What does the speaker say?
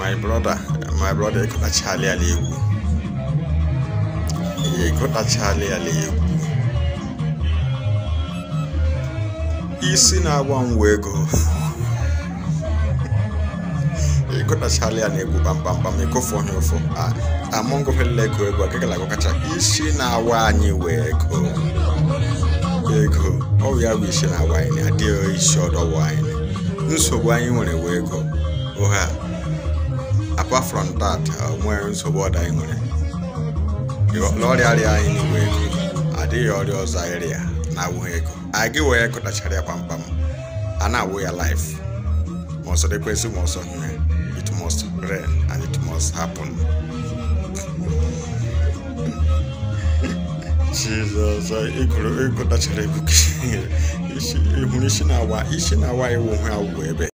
My brother, ịkụtachala ya egwu. Ịkụtachala ya egwu. Isi na-agba ngwa ego. Ịkụtachala ya na-egwu kpamkpamkpam ịkụfụ onye ụfụ. Amongofele ego ego agagala agụkacha isi na-awa anyị wee ego. Ego ọ bụ ya bụ isi na-awa anyị adịghị isi ọdọwa anyị. Nsogbu anyị nwere wee ego. Oha. Apart from that, nwere nsogbu ọda anyị nwere. Ọrịa arịa anyị na-ewe ego. Adịghị ọrịa ọzọ anyị rịa na-awụghị ego. Anyị wee kụtachara ya kpamkpam. A na-awụ ya life. Ma ọsọ dịkwesị ma ọsọ nne. It must rain and it must happen. Jesus, ịkụtachara egwu. Isi na-awa iwu hụ awụ ebe.